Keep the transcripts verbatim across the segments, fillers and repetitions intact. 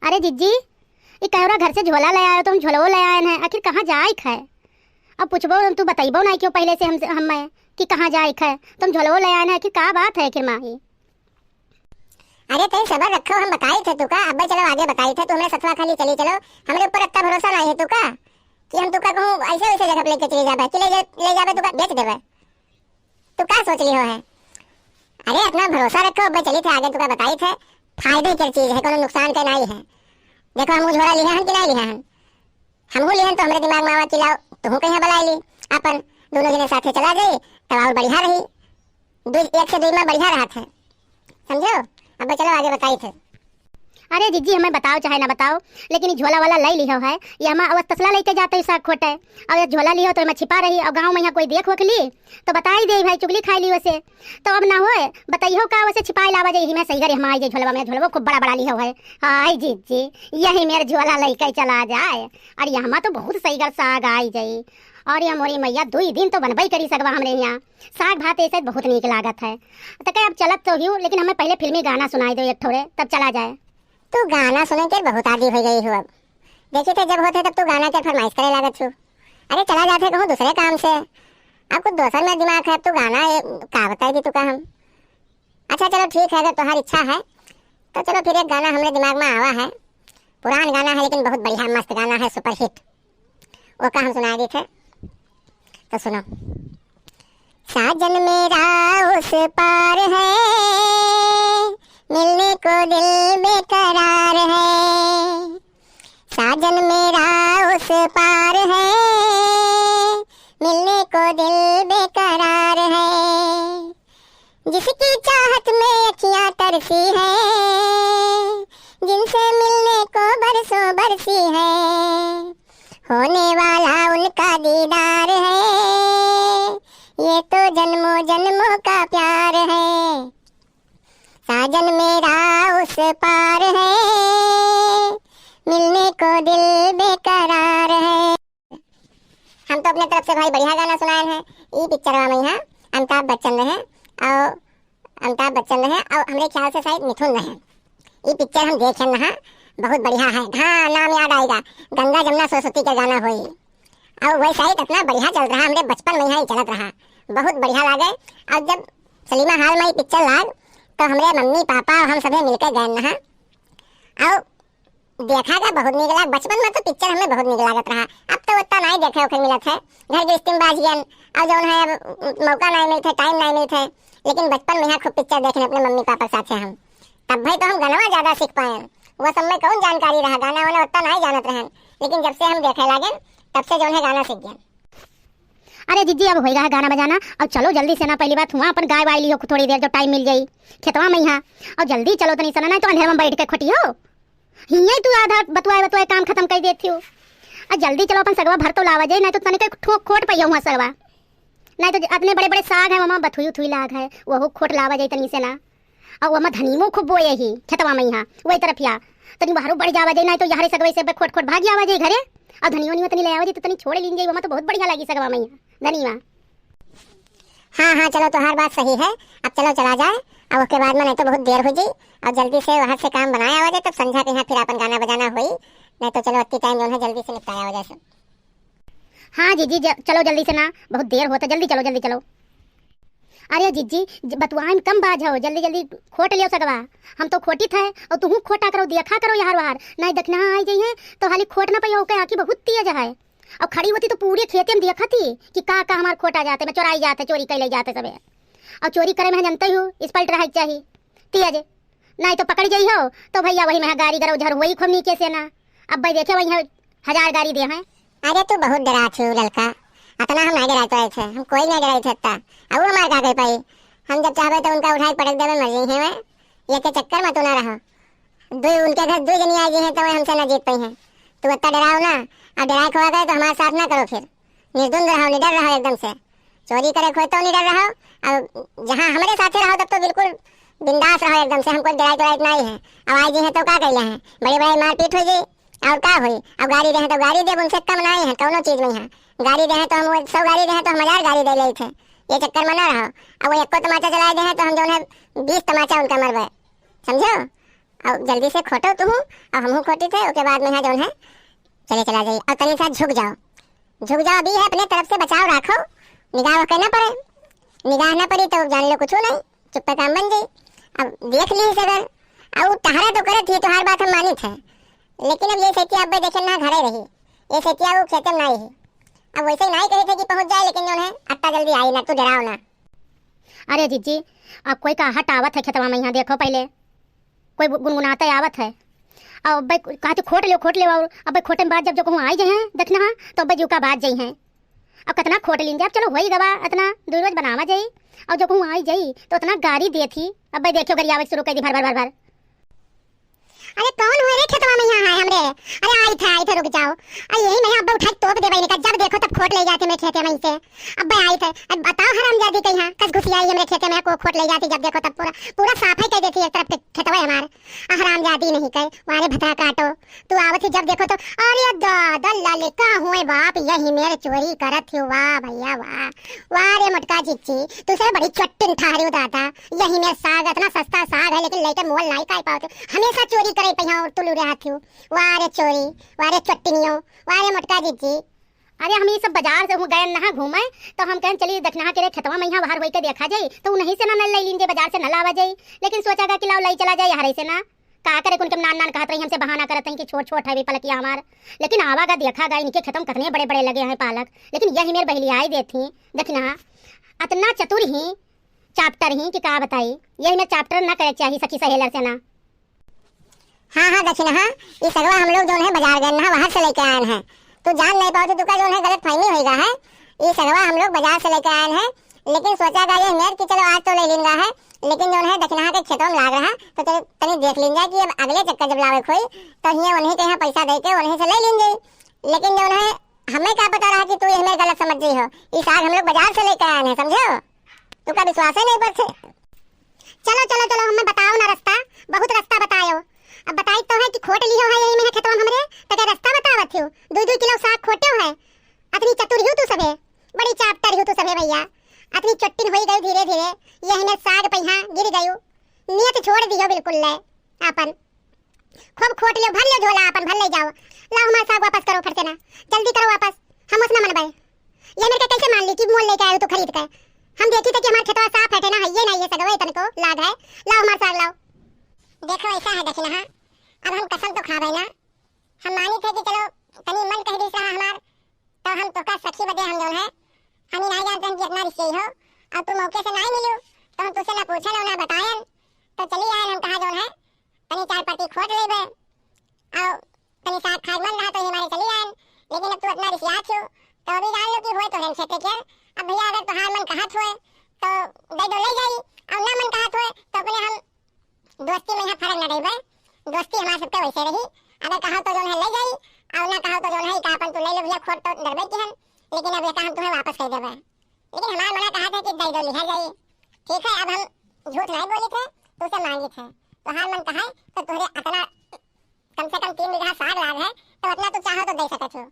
अरे जिज्जी, ई कहेवरा घर से झोला ले आयो, तो हम झोलवो ले आयन है, आखिर कहाँ जाइक है? अब पूछबो, तू बतइबो नाहीं क्यों पहिले से हमसे, हम्मे कि कहाँ जाइक है, तो हम झोलवो ले आयन है, आखिर का बात है आखिर माँ ई? अरे तनी सबर रखो, हम बताई थे तुका, अब्बे चलो आगे बताई थे, तू हमरे सथवा खाली चली चलो, हमरे ऊपर अत्ता भरोसा नाहीं है तुका कि हम तुका कहूँ ऐसे वैसे जगह पे लेके चली जाबे कि ले जा, ले जाबे तुका बेच देबे। तू का सोच लिहो है? अरे अतना भरोसा रखो, अब्बे चली थे आगे तुका बताई थे, फायदे के चीज है, कोनो नुकसान के नाहीं है। देखो हमहू झोला लिहे हन कि नाहीं लिहे हन, हमहू लिहे हन तो हमरे दिमाग में आवा कि लाओ तुहू कहीं बलाई ली, अपन दोनों जने साथे चला जाई, तब और बढ़िया रही, दुई, एक से दुई में बढ़िया रहत है, समझो? अब चलो आगे बताई थे। अरे जिज्जी, हमें बताओ चाहे ना बताओ, लेकिन ई झोला वाला लई लिहो है, ये हम अब तसला लेके जाते ही साग खोटे, और ये झोला लिहो तो एमा छिपा रही, और गाँव में यहाँ कोई देख वख ली तो बताई दे भाई चुगली खाई ली वैसे, तो अब ना होए, बताइहो का वैसे छिपाई लावा जाई, यही में सही घरे हम आई जाई झोलवा में, झोलवा खूब बड़ा बड़ा लिहो है। हाय जिज्जी, यही मेर झोला लेके चला जाए, और यहाँ तो बहुत सही घर साग आई जाई, और ये मोरी मैया दुई दिन तो बनबई करी सगवा हमरे यहाँ। साग भात ऐसे बहुत नीक लागत है। त कहे, "अब चलत तो हियो, लेकिन हमें पहले फिल्मी गाना सुनाई दो एक ठोरे, तब चला जाए।" तू गाना सुने के बहुत आदी हो गई हो अब। देखी थे जब होते तब तू गाना के फरमाइश करे लागत हो। अरे चला जाते कहूँ दूसरे काम से। अब कुछ दोसर में दिमाग है, अब तू गाना ये, का बताई दी तू का हम। अच्छा चलो ठीक है, अगर तुम्हारी इच्छा है तो चलो फिर एक गाना हमरे दिमाग में आवा है। पुरान गाना है लेकिन बहुत बढ़िया मस्त गाना है, सुपरहिट। वो का हम सुनाई दी थे, तो सुनो। साजन मेरा उस पार है, मिलने को दिल बेकरार है। साजन मेरा उस पार है, मिलने को दिल बेकरार है। जिसकी चाहत में अखियाँ तरसी है, जिनसे मिलने को बरसों बरसी है। होने वाला उनका दीदार है, ये तो जन्मों जन्मों का प्यार है। साजन मेरा उस पार है, मिलने को दिल बेकरार है। हम तो अपने तरफ से भाई बढ़िया गाना सुनाए हैं। ई पिक्चरवा में यहाँ अमिताभ बच्चन रहे और अमिताभ बच्चन रहे और हमरे ख्याल से शायद मिथुन रहे। ई पिक्चर हम देखे नहा, बहुत बढ़िया है। हाँ, नाम याद आएगा, गंगा जमुना सरस्वती के गाना होई। और वही शायद इतना बढ़िया चल रहा, हमरे बचपन में यहाँ ही चलत रहा, बहुत बढ़िया लागे। और जब सिनेमा हॉल में ई पिक्चर लाग तो हमरे मम्मी पापा और हम सभी मिलके गए नहा। और देखा का बहुत नीक लाग, बचपन में तो पिक्चर हमें बहुत नीक लागत रहा। अब तो उतना नहीं देखे ओखे मिलत है, घर गृहस्थी में बाझ गयन, और जौन है अब मौका नहीं मिलत है, टाइम नहीं मिलत है। लेकिन बचपन में यहाँ खूब पिक्चर देखे अपने मम्मी पापा के साथ हम, तब भाई तो हम गनवा ज्यादा सीख पाए। वह सब में कौन जानकारी रहा, गाना वाना उतना नहीं जानत रहन, लेकिन जब से हम देखे लागेन तब से जौन है गाना सीख गए। अरे जिज्जी, अब होई रहा गाना बजाना, अब चलो जल्दी से ना, पहली बात हुआ अपन गाय वाय लियो थोड़ी देर, जो टाइम मिल जाई खेतवा में यहाँ, और जल्दी चलो तनी सना, नहीं तो अंधेर में बैठ के खोटी हो। हियाँ तू आधा बतुआए बतुआए काम खत्म कर देती हो। आ जल्दी चलो, अपन सगवा भर तो लावा जाए, नहीं तो तनिक ठो-, खोट पइया हुआ सगवा, नहीं तो अपने बड़े बड़े साग है, वमा बथुई उथुई लाग है, वहू खोट लावा जाए तनी से ना। और वमा धनीमो खूब बोए ही खेतवा में यहाँ, वही तरफ या तनी बाहरों बढ़ जावा जाए, नहीं तो यहाँ सगवा से खोट खोट भाग आवा जाए घरे। और धनियो नियो तनी ले आवा जाए तो तनी छोड़ लीन जाए, वमा तो बहुत बढ़िया लगी सगवा में यहाँ धनीवा। हाँ, हाँ, चलो, तोहार बात सही है। अब चलो, चला जाए, अब उसके बाद में नहीं तो बहुत देर हो जाई, और जल्दी से वहाँ से काम बनाया हो जाए, तब संझा के यहाँ फिर अपन गाना बजाना होई, नहीं तो चलो, अत्ती टाइम जो है, जल्दी से निपटाया हो जाए सब। हाँ, जिज्जी, ज-, चलो, जल्दी से ना, बहुत देर होता, जल्दी चलो, जल्दी चलो। अरे, जिज्जी, ज-, बतुआई में कम बाझ हो, जल्दी, जल्दी खोट लियो सगवा, हम तो खोटी थे, और तुहूँ खोटा करो, देखा करो यहाँ वहाँ, नहीं देखना आई जाइए, तो हाली खोट ना पाइयो, ओके आँखी बहुत तेज है। और खड़ी होती तो पूरे खेते में देखा थी कि का का हमार खोटा जाते, मैं चोराई जाते, चोरी कर ले जाते सबे। और चोरी करे में जानते हो, स्पल्ट रहे के चाहिए, तेज, नहीं तो पकड़ गई हो तो भैया वही में गारी गरौ झर हुई खूब नीचे से ना। अब भाई देखे वही है, हजार गारी दे हैं। अरे तू बहुत डरा थी ललका, अतना हम नहीं डराए पाए थे, हम कोई नहीं डराए थे इतना। अब वो हमारे का कर पाई, हम जब चाहबे तो उनका उठाए पटक देवे, मर जाई है। ये के चक्कर में तू ना रहो, दुई उनके घर दुई जनी आ गई हैं, तो वो हमसे ना जीत पाई हैं। तू इतना डराओ ना, अब डराए खोआ गए तो हमारे साथ ना करो फिर। निर्द्वंद रहो, निडर रहो एकदम से। चोरी करे खोए तो निडर रहो, अब जहाँ हमारे साथे रहो तब तो बिल्कुल बिंदास रहो एकदम से, हमको डराए तो नहीं है। अब आई जी हैं तो का कैले हैं, बड़े बड़े मारपीट हो जी, और का होई? अब गारी दे हैं तो गारी दे, उनसे कम नहीं है कौनो चीज में है। गारी दे हैं तो हम वो सौ गारी दे हैं तो हम हजार गारी दे ले थे, ये चक्कर में ना रहो। अब वो एको तमाचा चलाए दे हैं तो हम जो है बीस तमाचा उनका मरबे, समझो? अब जल्दी से खोटो तू, अब हमहू खोटी थे, ओके बाद में यहाँ जौन है चले चला जाई। अब तनी सा झुक जाओ, झुक जाओ, अभी है अपने तरफ से बचाव राखो, निगाह ओके ना पड़े, निगाह ना पड़ी तो जान लो कुछ नहीं, चुप्पे काम बन जाई। अब देख ली सगर, अब टहरा तो करत ही, तोहार बात हम मानित है, लेकिन अब ये सेतिया अब्बे देखे ना घरे रही, ये सेतिया वो खेते में नहीं है। अब वैसे ही नहीं कही थे कि पहुँच जाए, लेकिन जौन है अत्ता जल्दी आई ना, तू डराओ ना। अरे जिज्जी, अब कोई का हट आवत है खेतवा में, यहाँ देखो पहले, कोई गुनगुनाते आवत है। अब अब्बे कहते खोट लियो, खोट लियो, और अब्बे खोटे में बाद जब जो कहूँ आई जाए हैं दखिनहा, तो अब्बे जीव का बाज जाई हैं। अब कितना खोट लीन जाए, अब चलो होई गवा, इतना दुई रोज बनावा जाई, और जो कहूँ आई जाई तो इतना गारी देत ही, अब्बे देखियो गरियावे शुरू कर दी भर भर भर भर। अरे कौन हुए रे खेतवा में यहाँ है हमरे? अरे आई थे, आई थे, रुक जाओ। अरे यही मैं अब्बे उठाई तोप देबे इनका, जब देखो तब खोट ले जाते मेरे खेते में इसे। अब्बे आई थे, अब बताओ हरामजादी के यहाँ कस घुसी आई हमरे खेते में, को खोट ले जाती, जब देखो तब पूरा, पूरा साफ ही कर देती एक तरफ के खेतवा हमार। आ हरामजादी नहीं कहे, वारे भतरा काटो, तू आवत ही जब देखो तो, अरे दादा ललका हुए बाप, यही मेर चोरी करत ही, वाह भैया वाह, वाह रे मोटका जिज्जी, तू से बड़ी चट्टिन ठहरी हो दादा, यही मेर साग इतना सस्ता साग है, लेकिन लेके मोल नहीं काई पावत हो, हमेशा चोरी करे पे यहाँ और तुलू रहत हो, वाह रे चोरी, वाह रे चट्टिनियो, वाह रे मोटका जिज्जी। अरे हम ये सब बाजार से हूँ गए नहा घूमे, तो हम कहन चली दखिनहा के रे खेतवा में यहाँ बाहर होई के देखा जाई, तो उन्हीं से ना नल ले लीन जाई, बाजार से नल आवा जाई, लेकिन सोचा गा कि लाओ लाई चला जाए हरे से ना, का करे, उनके नान नान कहत रही, हमसे बहाना करत रही कि छोट छोट है भी पलकिया हमार। लेकिन आवा गा देखा गा, इनके खेतों में कितने बड़े बड़े लगे हैं पालक, लेकिन यही मेर बहली आई देती। देखी ना, इतना चतुर ही, चाप्टर ही कि का बताई, यही मेर चाप्टर ना करे चाहिए सखी सहेलर से ना। हाँ हाँ दखिनहा, ई सगवा हम लोग जौन है बाजार गए ना, वहाँ से लेके आए हैं। तू जान नहीं पाओ, तो तुका जौन है गलत फहमी होइगा है। ई सगवा हम लोग बाजार से लेके आए हैं, लेकिन सोचा गा ये मेर कि चलो आज तो ले लीन गा है, लेकिन जौन है दखिनहा के खेतों में लाग रहा, तो चलो तनी देख लीन जाए कि अब अगले चक्कर जब लावे खोई, तो हियाँ उन्हीं के यहाँ पैसा दे के उन्हीं से ले लीन जाई। लेकिन जौन है हमें का पता रहा कि तू ये मेर गलत समझ गई हो। ई साग हम लोग बाजार से लेके आए हैं, समझे हो? तुका विश्वास ही नहीं पर थे। चलो चलो चलो, हमें बताओ ना रास्ता, बहुत रास्ता बतायो। अब बताई तो है कि खोट लियो है यही में खेतवा हमरे, तो क्या रास्ता बतावत हो? दो दो किलो साग खोटे है। अतनी चतुर हो तू सभे, बड़ी चापटर हो तू सभे भैया। अतनी चट्टिन होई गई धीरे धीरे, यही में साग पहिया गिर गयू। नियत छोड़ दियो बिल्कुल ले आपन। खूब खोट लियो, भर लियो झोला आपन, भर ले जाओ। लाओ हमार साग वापस करो फट से ना, जल्दी करो वापस, हम उस ना मनबे। ये मेरे के कैसे मान ली कि मोल लेके आए हो तू खरीद के? हम देखी थे कि हमार खेतवा साफ है ना, है ये ना, ये सगवे तनको लाग है। लाओ हमार साग लाओ। देखो ऐसा है दखिनहा, अब हम कसम तो खावे ना, हम मानी थे कि चलो तनी मन कह दिस रहा हमार, तो हम तोका सखी बदे हम जौन है, हम ही नहीं जानते हैं कि इतना रिश्ते हो, और तू मौके से नहीं मिलू, तो हम तुझसे ना पूछे ना, ना बतायन, तो चली आए हम कहा जौन है, तनी चार पत्ती खोट लेबे, और तनी साग खाए मन रहा तो ये हमारे चली आए, लेकिन अब तू इतना रिसियात हो, तो अभी जान लो कि होए तो हम खेते के, अब भैया अगर तुहार मन कहत होए, तो दे दो ले जाई, और ना मन कहत होए, तो अपने हम दोस्ती में यहाँ फर्क न रही बे, दोस्ती हमारे सबके वैसे रही। अगर कहो तो जौन है ले जाई, और ना कहो तो जौन है का अपन तू ले लो भैया, खोट तो डरबे की हम, लेकिन अब ये काम तुम्हें वापस कर देबे। लेकिन हमारा मना कहा था कि दे दो लिहा जाई। ठीक है, अब हम झूठ नहीं बोली थे, तुझसे मांगी थे, तो हार मन कहा तो तुहरे अतना कम से कम तीन बीघा साग लाग है, तो अतना तू चाहो तो दे सकत हो।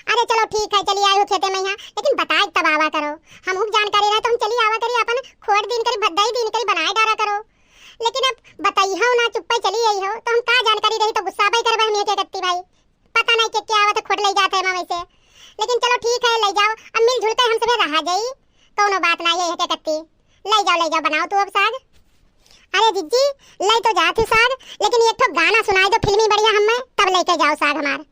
अरे चलो ठीक है, चली आयो खेते में यहाँ, लेकिन बताए तब आवा करो। हम हुक जानकारी रहे तो हम चली आवा करी, अपन खोट दिन करी, भद्दाई दिन करी बनाए डारा करो। लेकिन अब बताई हो ना, चुप्पे चली आई हो, तो हम का जानकारी रही तो गुस्सा भाई करबे हम ये क्या करती भाई। पता नहीं के क्या आवत है, खोट ले जात है माँ वैसे। लेकिन चलो ठीक है, ले जाओ, अब मिलजुल के हम सभी रहा जाई, कौनो बात ना, ये है क्या करती। ले जाओ, ले जाओ, बनाओ तू अब साग। अरे जिज्जी, ले तो जात ही साग, लेकिन एक ठो गाना सुनाई दो फिल्मी बढ़िया हमें, तब लेके जाओ साग हमार।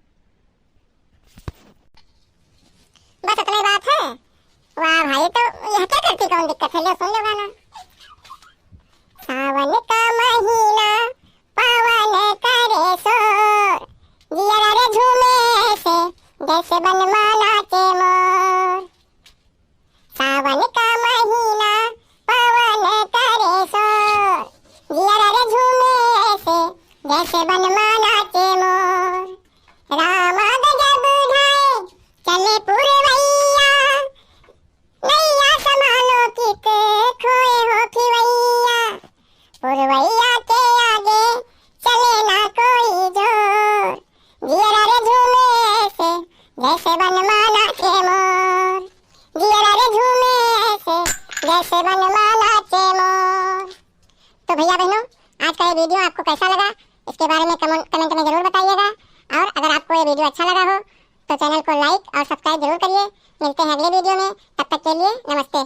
बस इतने बात है। वाह भाई, तो यह क्या करती, कौन दिक्कत है, ले सुन लो गाना। सावन का महीना पवन करे शोर, जियरा रे झूमे ऐसे, जैसे बनमाला के मोर। सावन का महीना पवन करे शोर, जियरा रे झूमे ऐसे, जैसे बनमाला के मोर। रामा गजब ढाए चले पुरवैया, नैया संभालो कित खोए हो खिवैया। पुरवैया के आगे चले ना कोई जोर, जियरा रे झूमे ऐसे, जैसे बनमाला के मोर। जियरा रे झूमे ऐसे, जैसे बनमाला के मोर। तो भैया बहनों, आज का ये वीडियो आप कमेंट में जरूर बताइएगा। और अगर आपको ये वीडियो अच्छा लगा हो तो चैनल को लाइक और सब्सक्राइब जरूर करिए। मिलते हैं अगले वीडियो में, तब तक के लिए नमस्ते।